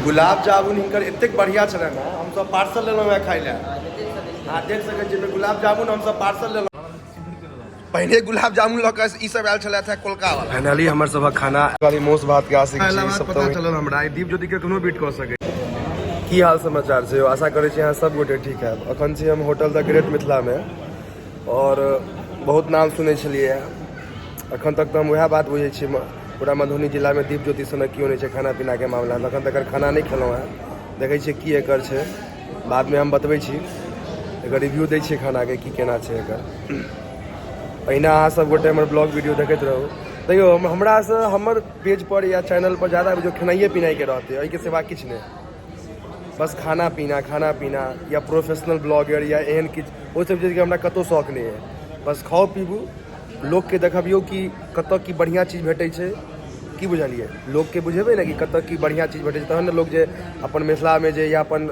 गुलाब जामुन हिनकर एतेक बढ़िया छलनि हेँ, हमसब पार्सल लेलहुँ हेँ खाइ लए। अहाँ देख सकै छी गुलाब जामुन हमसब पार्सल लेलहुँ। पहिने गुलाब जामुन लऽ कऽ ई सब आयल छलथि हेँ कोलका वाला। फाइनली हमर सबक खाना खाली मौस भात के आशिक छी ई सब। पता चलल हमरा दीप ज्योति के कोनो बीट कऽ सकै। की हाल समाचार छै? आशा करै छी अहाँ सब गोटे ठीक हैब। अखन छी हम होटल द ग्रेट मिथिला मे और बहुत नाम सुनै छलियै अखन तक, तऽ हम वएह बात बुझै छी, पूरा मधुबनी जिलामे दीप ज्योति सनक केओ नहि छै खाना पीनाके मामलामे। अखन तक खाना नहि खेलहुँ हेँ, देखै छियै की एकर छै, बादमे हम बतबै छी, एकर रिव्यू दै छियै खानाके की केना छै एकर। एहिना अहाँ सब गोटे हमर ब्लॉग वीडियो देखैत रहू। देखियौ, हमरासँ हमर पेजपर या चैनलपर ज्यादा बुझियौ खेनाइए पिनाइके रहतै, एहिके सिवा किछु नहि। बस खाना पीना, खाना पीना या प्रोफेशनल ब्लॉगर या एहन किछु, ओहि सब चीजके हमरा कतहु शौक नहि अइ। बस खाउ पीबू, लोकके देखबियौ कि कतऽ की बढ़िआँ चीज भेटै छै। की बुझलियै? लोकके बुझेबै ने कि कतऽ की बढ़िआँ चीज भेटै छै, तहन ने लोक जे अपन मिथिलामे जे या अपन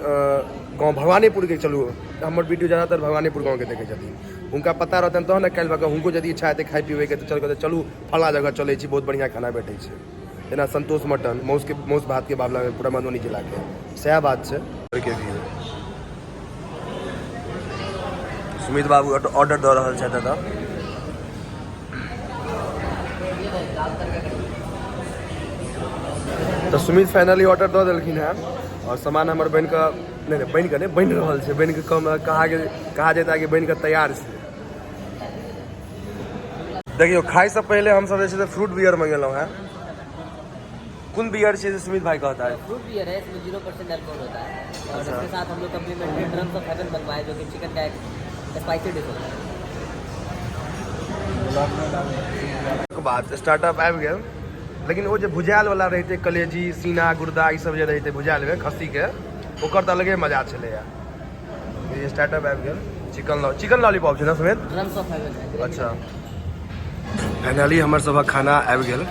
गाँव भवानीपुरके, चलू हमर वीडियो ज्यादातर भवानीपुर गाँवके देखै छथिन, हुनका पता रहतनि तहन ने काल्हि भऽ कऽ हुनको यदि इच्छा हेतै खाइ पीबैके तऽ चल कहतै चलू फलाँ जगह चलै छी, बहुत बढ़िआँ खाना भेटै छै, जेना संतोष मटन मौसके मौस भातके मामलामे पूरा मधुबनी जिलाके सएह बात छै। के व्यू सुमित बाबू ऑर्डर दऽ रहल छथि एतऽ। तऽ सुमित फाइनली ऑर्डर दऽ देलखिन हेँ आओर सामान हमर बनि कऽ नहि नहि बनि कऽ नहि बनि रहल छै, बनि कऽ कम कहा गेल, कहा जेता कि बनि कऽ तैयार छै। देखियौ, खाइसँ पहिले हमसब जे छै से फ्रूट बियर मंगेलहुँ हेँ। कोन बियर छै से सुमित भाई कहता है? फ्रूट बियर है, इसमें 0% अल्कोहल होता है और इसके साथ हम लोग कम्प्लीमेंट्री ड्रम्स ऑफ हेवन मंगवाए, जो कि चिकन का एक स्पाइसी डिश होता है। बात स्टार्टअप आबि गेल, लेकिन ओ जे भुजायल वाला रहितै, कलेजी, सीना, गुर्दा, ई सब जे रहितै भुजायल मे खस्सी के, ओकर तऽ अलगे मजा छलैया। ई स्टार्टअप आबि गेल, चिकन लॉलीपॉप छै ने सुमित? ड्रम्स ऑफ हेवन है। अच्छा, फाइनली हमर सभक खाना आबि गेल।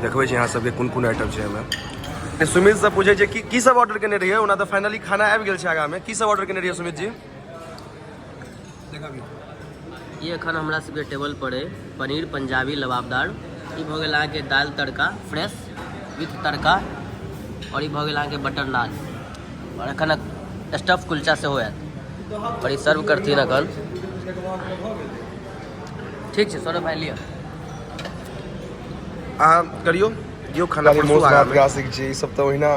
देखबै छी अहाँ सबके कोन कोन आइटम छै एहिमे। सुमित से पूछै छै कि की सब ऑर्डर केने रहियै। ओना तऽ फाइनली खाना आबि गेल छै आगामे। की सब ऑर्डर केने रहियै सुमित जी? ई एखन हमरा सबके टेबल पर अइ पनीर पंजाबी लबाबदार, ई भऽ गेल अहाँके दालि तड़का फ्रेश विथ तड़का, आओर ई भऽ गेल अहाँके बटर नान, आओर एखन स्टफ कुलचा सेहो आयत आओर ई सर्व करथिन एखन। ठीक छै सौरभ भाई, लिअ। अहाँ करियौ, दियौ खाना। मौस भात के आशिक छी ई सब तऽ ओहिना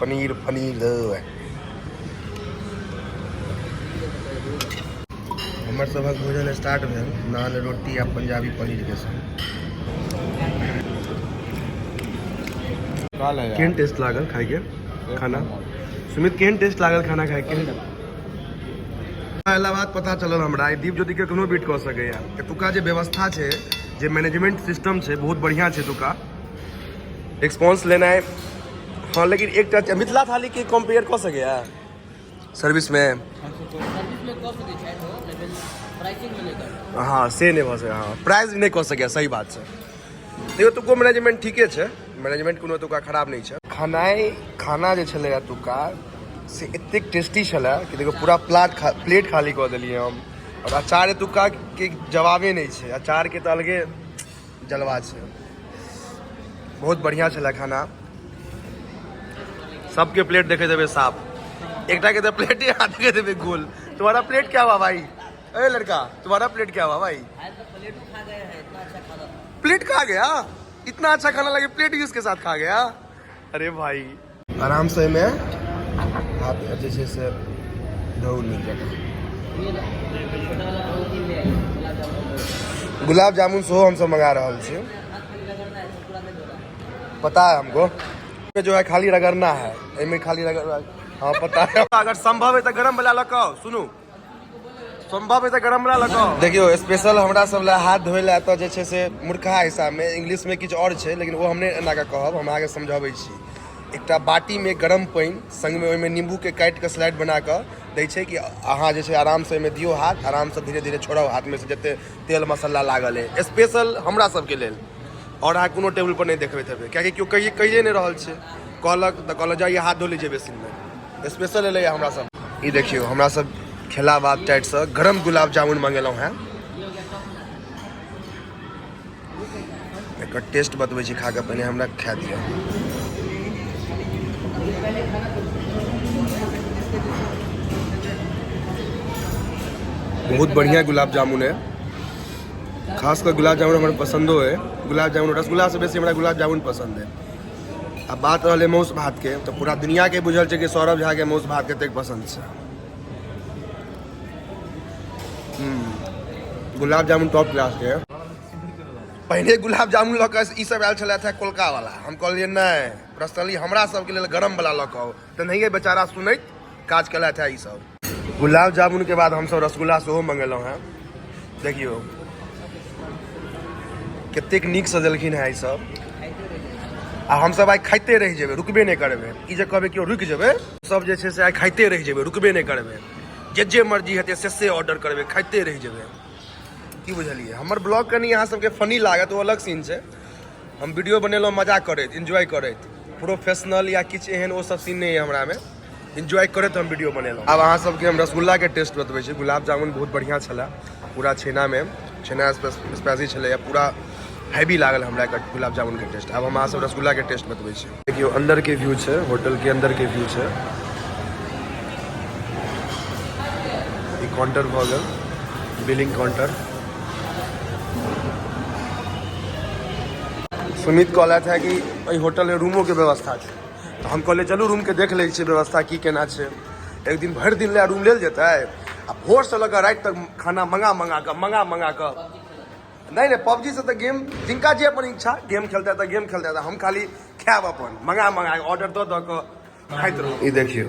पनीर फनीर। हमर सभक भोजन स्टार्ट भेल नान रोटी आ पंजाबी पनीर के संग। केहन टेस्ट लागल खाइके खाना सुमित? केहन टेस्ट लागल खाना खाइके? अयला बाद पता चलल हमरा ई दीप ज्योति के कोनो बीट कऽ सकैया। एतुका जे व्यवस्था छै, जे मैनेजमेंट सिस्टम छै, बहुत बढ़िया छै एतुका। रिस्पॉन्स लेनाइ हँ, लेकिन एकटा मिथिला थाली के कम्पेयर कऽ सकैया सर्विस में? सर्विस में कऽ सकै छथि ओ, लेकिन प्राइसिंग में नहि कर। हँ, से नहि भऽ सकैया। हँ, प्राइस नहि कऽ सकैया, सही बात छै। देखियौ, एतुको मैनेजमेंट ठीके छै, मैनेजमेंट कोनो एतुका खराब नहि छै। खानाइ खाना जे छलै एतुका से एतेक टेस्टी छलै कि देखियौ पूरा प्लाट खा प्लेट खाली कऽ देलियै हम। आओर अचार एतुका के जवाबे नहि छै, अचारके तऽ अलगे जलवा छै। बहुत बढ़िआँ छलै खाना। सबके प्लेट देखैत हेबै साफ, एकटा के तऽ प्लेटे अहाँ देखैत हेबै गोल। तुम्हारा प्लेट क्या हुआ भाई? ए लड़का, तुम्हारा प्लेट क्या हुआ भाई? आज तो प्लेट खा गए हैं, इतना अच्छा खाना था। प्लेट खा गया? इतना अच्छा खाना लगे, प्लेट भी उसके साथ खा गया। अरे भाई, आराम से एहिमे हाथ जे छै से धोउ नीक जकाँ। ये ना, छोटा वाला बहुत ही ले आइए, गुलाब जामुन। गुलाब जामुन सेहो हमसब मंगा रहल छी। हाथ खाली रगड़ना है, इसको पूरा नहीं धोना है। पता है हमको, में जो है खाली रगड़ना है, एहिमे खाली रगड़। हाँ, पता है। अगर संभव है तऽ गरम वाला लऽ कऽ आउ। सुनू, संभव है तऽ गरम वाला लऽ कऽ आउ। देखियौ, स्पेशल हमरा सब लए हाथ धोइ लए एतऽ जे छै से मूर्खा हिसाबमे, इंग्लिशमे किछु आओर छै लेकिन ओ हम नहि एना कऽ कहब, हम अहाँके समझाबै छी। एकटा बाटीमे गरम पानि संगमे ओहिमे नींबूके काटि कऽ स्लाइड बना कऽ दै छै कि अहाँ जे छै आरामसँ ओहिमे दियौ हाथ, आरामसँ धीरे धीरे छोड़ाउ हाथमे से जते तेल मसाला लागल अइ। स्पेशल हमरा सबके लेल, आओर अहाँ कोनो टेबुल पर नहि देखबैत हेबै, कियाकि केओ कहिए कहिए नहि रहल छै। कहलक तऽ कहलक जाइए हाथ धो लीजिए बेसिनमे। स्पेशल एलैए हमरा सब। ई देखियौ, हमरा सब खेला बाद टाइटसँ गरम गुलाब जामुन मंगेलहुँ हेँ। एकर टेस्ट बतबै छी खा कऽ, पहिने हमरा खा दिअ। बहुत बढ़िया गुलाब जामुन है। खास कर गुलाब जामुन हमरा पसंदो है। गुलाब जामुन रसगुल्ला से बेसी हमरा गुलाब जामुन पसंद है। आ बात रहलै मासु भात के, तऽ पूरा दुनिया के बुझल छै कि सौरभ झा के मासु भात कतेक पसंद छै। गुलाब जामुन टॉप क्लास के है। पहिने गुलाब जामुन लऽ कऽ ई सब आयल छलथि हे कोलका वाला, हम कहलियै नहि, पर्सनली हमरा सबके लेल गरम वाला लऽ कऽ आउ, तऽ नहिये बेचारा सुनैत काज केलथि हे ई सब। गुलाब जामुन के बाद हमसब रसगुल्ला सेहो मंगेलहुँ हेँ। देखियौ कतेक नीक सजेलखिन हेँ ई सब। आ हमसब आइ खाइते रहि जेबै, रुकबे नहि करबै। ई जे कहबै केओ रुकि जेबै, सब जे छै से आइ खाइते रहि जेबै, रुकबे नहि करबै। जे जे मर्जी हेतै से से ऑर्डर करबै, खाइते रहि जेबै। की बुझलियै? हमर ब्लॉग कनि अहाँ सबके फनी लागत, ओ अलग सीन छै। हम वीडियो बनेलहुँ मजा करैत, एन्जॉय करैत, प्रोफेशनल या किछु एहन ओ सब सीन नहि अइ हमरामे। एन्जॉय करैत हम वीडियो बनेलहुँ। आब अहाँ सबके हम रसगुल्लाके टेस्ट बतबै छी। गुलाब जामुन बहुत बढ़िआँ छलै, पूरा छेनामे छेना स्पाइसी छलैए, पूरा हैवी लागल हमरा एकर गुलाब जामुनके टेस्ट। आब हम अहाँ सब रसगुल्लाके टेस्ट बतबै छी। देखियौ अन्दरके व्यू छै, होटलके अन्दरके व्यू छै। ई काउंटर भऽ गेल, बिलिंग काउंटर। सुमित कहलथि है कि एहि होटलमे रूमोके व्यवस्था छै, तऽ हम कहलियै चलू रूमके देख लै छियै व्यवस्था की केना छै। एक दिन भरि दिन लए रूम लेल जेतै आ भोरसँ लऽ कऽ राति तक खाना मंगा मंगा कऽ मंगा मंगा कऽ। नहि नहि, पबजी से तऽ गेम जिनका जे अपन इच्छा गेम खेलतै तऽ गेम खेलतै, तऽ हम खाली खायब अपन मंगा मंगा कऽ ऑर्डर दऽ दऽ कऽ खाइत रहू। ई देखियौ,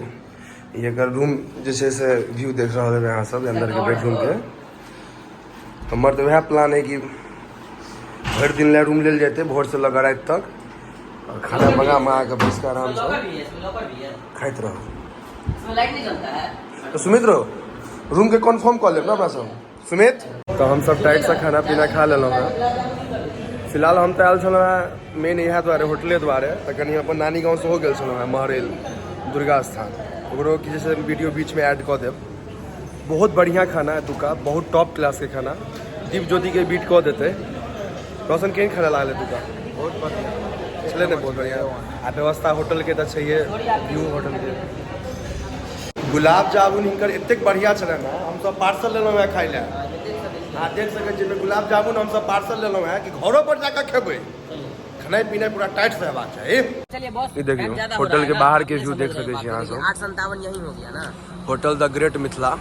ई एकर रूम जे छै से व्यू देख रहल हेबै अहाँ सब अन्दरके बेडरूमके। हमर तऽ वएह प्लान है कि भरि दिन लए रूम लेल जेतै, भोरसँ लऽ कऽ राति तक, और खाना मंगा मंगा कऽ बैस कऽ आरामसँ खाइत रहू। तऽ सुमित रहो, रूमके कन्फर्म कऽ लेब ने अपना सब सुमित? तऽ हमसब टाइटसँ खाना पीना खा लेलहुँ हेँ। फिलहाल हम तऽ आयल छलहुँ हेँ मेन इएह दुआरे, होटले दुआरे, तऽ कनि अपन नानी गाँव सेहो गेल छलहुँ हेँ, महरैल दुर्गा स्थान, ओकरो की जे छै वीडियो बीचमे ऐड कऽ देब। बहुत बढ़िआँ खाना एतुका, बहुत टॉप क्लासके खाना, दीप ज्योतिके बीट कऽ देतै। रोशन, केहन खाना लागल एतुका? बहुत बढ़िआँ छलै ने? बहुत बढ़िआँ। आ व्यवस्था होटलके तऽ छैहे, व्यू होटलके। गुलाब जामुन हिनकर एतेक बढ़िआँ छलनि हेँ, हमसब पार्सल लेलहुँ हेँ खाइ लए। अहाँ देख सकै छियै, गुलाब जामुन हमसब पार्सल लेलहुँ हेँ कि घरो पर जाकऽ खेबै। खेनाइ पिनाइ पूरा टाइट से हेबाक चाही। चलिए बॉस, ई देखियौ, टाइम ज्यादा हो होटल रहा है के ना, बाहर के अपने व्यू समझ देख रहे सकै हैं छी अहाँ बात को। सब। 8:57 यही हो गया ना। Hotel the great Mithila.